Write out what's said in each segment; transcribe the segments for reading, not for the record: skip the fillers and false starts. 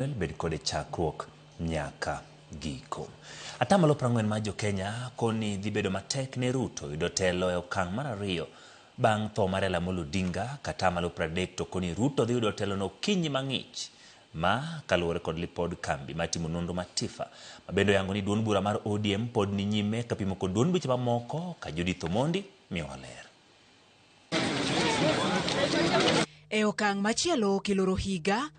Bed kode chakruok nyaka giko. Atamalo 40 mar jo-Kenya koni dhi bedo matek ne Ruto yudo telo e okang' mar ariyo bang' tho mar Raila Amolo Odinga ka atamalo 30 to koni Ruto dhi yudo telono okinyi mang'ich. Ma kaluwore kod lipod kambi mar timo nonro mar TIFA ma bende oyango ni duond bura mar ODM pod ni nyime kapimo kod duond buche mamoko ka Judith Omondi miyowa ler. E okang' machielo kiloro higa,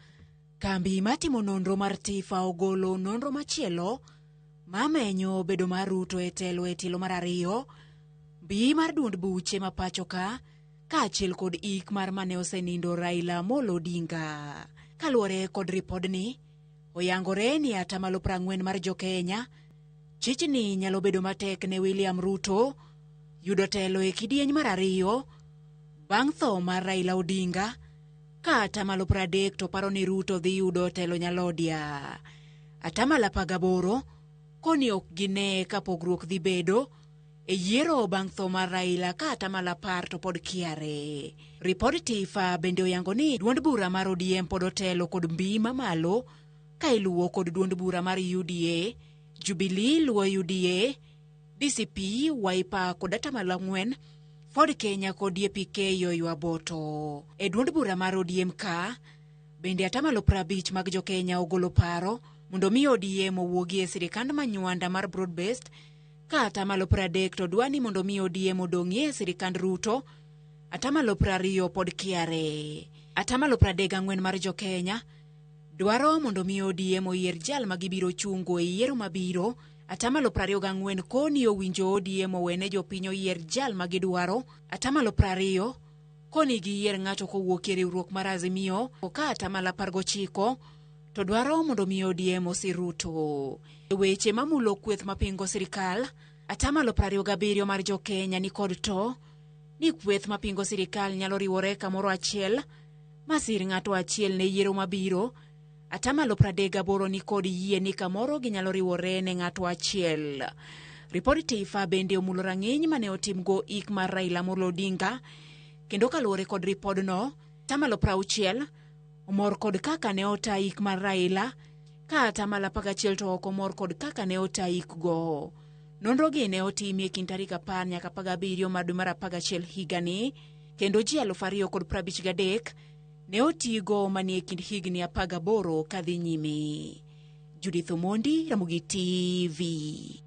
kambi matimo nonro mar TIFA ogolo nonro machielo mamenyo bedo mar Ruto e telo e tielo mar ariyo, mbii mar duond buche ma pacho ka, kaachiel kod ik mar mane osenindo Raila Amolo Odinga. Kaluwore kod ripodni, oyangore ni atamalo 40 mar jo-Kenya chich ni nyalo bedo matek ne William Ruto yudo telo e kidieny mar ariyo bang' tho mar Raila Odinga, ka atamalo 30 to paro ni Ruto dhi yudo telo nyalodia. Atamalo 18 koni ok gine ka pogruok dhi bedo e yiero bang' tho mar Raila ka atamalo 10 to pod kiare. Ripod TIFA bende oyango ni duond bura mar ODM pod otelo kod mbii mamalo ka iluwo kod duond bura mar UDA, Jubilee luwo UDA, DCP, Wiper kod atamalo 4, Ford Kenya kod DAPK yoywa boto. E duond bura mar ODM ka, bende atamalo 50 mag jo-Kenya ogolo paro mondo mi ODM owuogi e sirikand manywanda mar broad-based, ka atamalo 30 to dwa ni mondo mi ODM odong'ie e sirikand Ruto, atamalo 20 pod kiare. Atamalo 34 mar jo-Kenya dwaro mondo mi ODM oyier jal ma gibiro chungo e yiero mabiro. Atamalo 24 koni owinjo ODM owene jopiny oyier jal ma gidwaro. Atamalo 20 koni giyier ng'ato kowuok e riwruok mar Azimio, ka atamalo 19 to dwaro mondo mi ODM osir Ruto. E weche mamulo kweth mapingo sirikal, atamalo 27 mar jo-Kenya ni kod to ni kweth mapingo sirikal nyalo riwore kamoro achiel masir ng'ato achiel ne yiero mabiro. Atamalo 38 ni kod yie ni kamoro ginyalo riwore ne ng'ato achiel. Ripod TIFA bende omulo rang'iny mane otimgo ik mar Raila Amolo Odinga, kendo kaluwore kod ripodno, atamalo 60 omor kod kaka ne ota ik mar Raila, ka atamalo 11 to ok omor kod kaka ne ota ikgo. Nonro gi ne otimi e kind tarik 10 nyaka 17 mar dwe mar 11 higani, kendo ji 2053 ne otigo manie kind higni 18 kadhi nyime. Judith Omondi, Ramogi TV.